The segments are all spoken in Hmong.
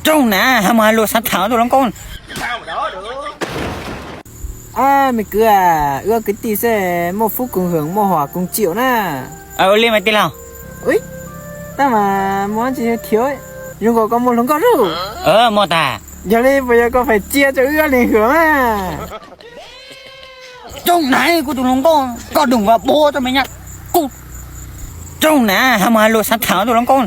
Raug na, hais mus hais lus xav tham tus hluas nkauj. A, me kwv a, wb ob kwv tij xwb, muaj fub koos hwm muaj hom koos txium na. Ua li mas tij laug. Tab mas muaj dab tsi thiab, zoo nkaus koj muaj hluas nkauj lawm. Muaj tas. Yog li puas yog koj pais txia rau wb ob leeg hwm mas? Raug na, kuv tus hluas nkauj, koj doom vas bua rau me nyab kuv. Raug na, hais mus hais lus xav tham tus hluas nkauj.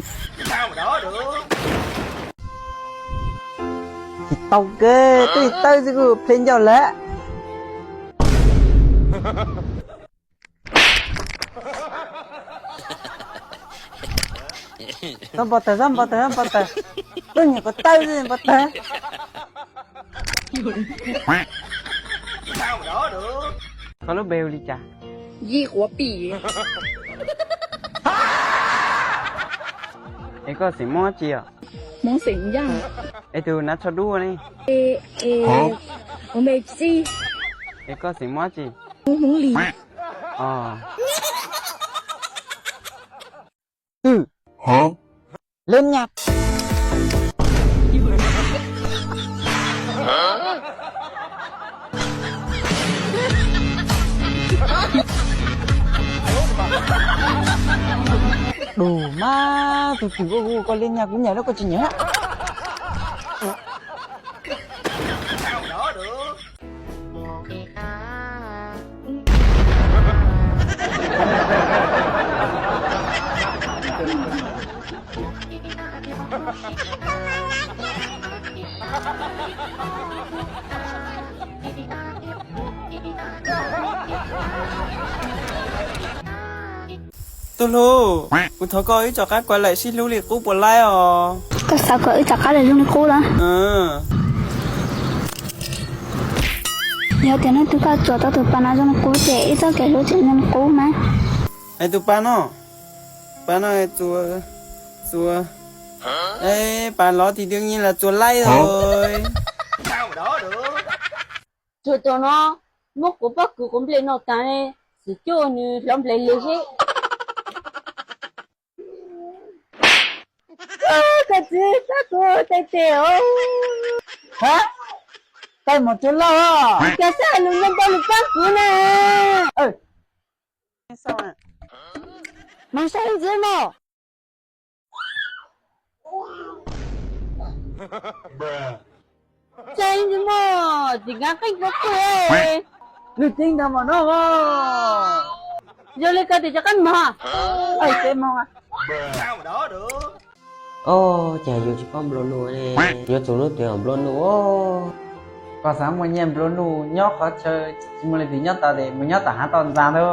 Tsis tau kawg, twb tawb xwb kuj ple ncauj lawm. Txhob npau taws, txhob npau taws, txhob npau taws. Lub nyuam qhuav tawb xwb npau taws. Koj lub npe hu li cas? Yij Quav Pim. Es koj xeem Hmoob dab tsi os? Hmoob xeem Yaj. Es tus hnav tsho dub ne? Es, es, kuv npe Txij. Es koj xeem Hmoob dab tsi? Hmoob Lis. Os. Twb, leb nyab. Dum mas, tus twm koj, koj liab nyab kuv nyiam los koj tsis nyiam. Tus hlub, kuv thov koj wb rov qab kuav lawm sib hlub li qub puas laib os? Koj xav kom wb rov qab lawm zoo li qub los? Yog tias hnub twg koj txuas tau tus pas no zoo li qub ces wb txoj kev hlub tseem zoo li qub mas. Es tus pas no, pas no txuas, txuas, es pas lov tiag tiag nyias los txuas laib os. Txuas tus no, muab kuv pob kws quav nplej no tas ne, xwm cuj nws hlov nplej li xwb. Koj txiv, txhob kuv tes tes os. Hab, tais mos tsuav lauj. Koj xav hais lus ntau ntau lus pab kuv na. Mas saib ntxiv mog. Saib ntxiv mog, tsis nkav qeej kuv qw. Lwg ceev ntag mog no. Yog li koj tias rov qab mog. Ces mog. Os, cas yus tsis paub nplua nuj ne, yuav tsum lub twg nplua nuj os. Koj xav muaj nyiaj nplua nuj nyob qhov chaw tsis muaj leej twg nyob tau ces mus nyob tom hav tom ntxa ntag.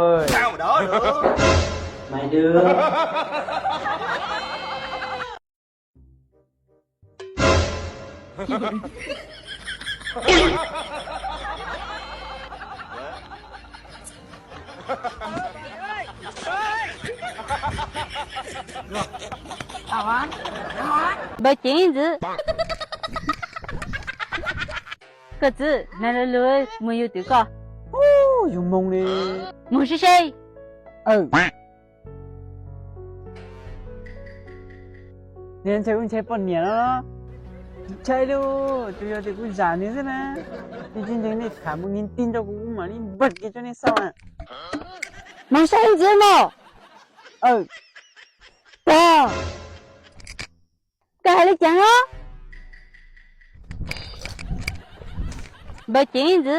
Npawg ceev ntxwv. Koj txwv, nag lug lug mus yug twv koj. Yug moog li. Mus seb seb. Ntshe wb ntshe poj niam no los? Tsis ntshai li, tsuas yog tias kuv zam nws xwb na. Tsis ntseeg nej tham mus nkees ti nrog kuv, kuv mam li npaj kiag rau nej xauj na. Moog saib ntxiv mog. Koj, koj hais li cas no? Npawg ceev ntxwv.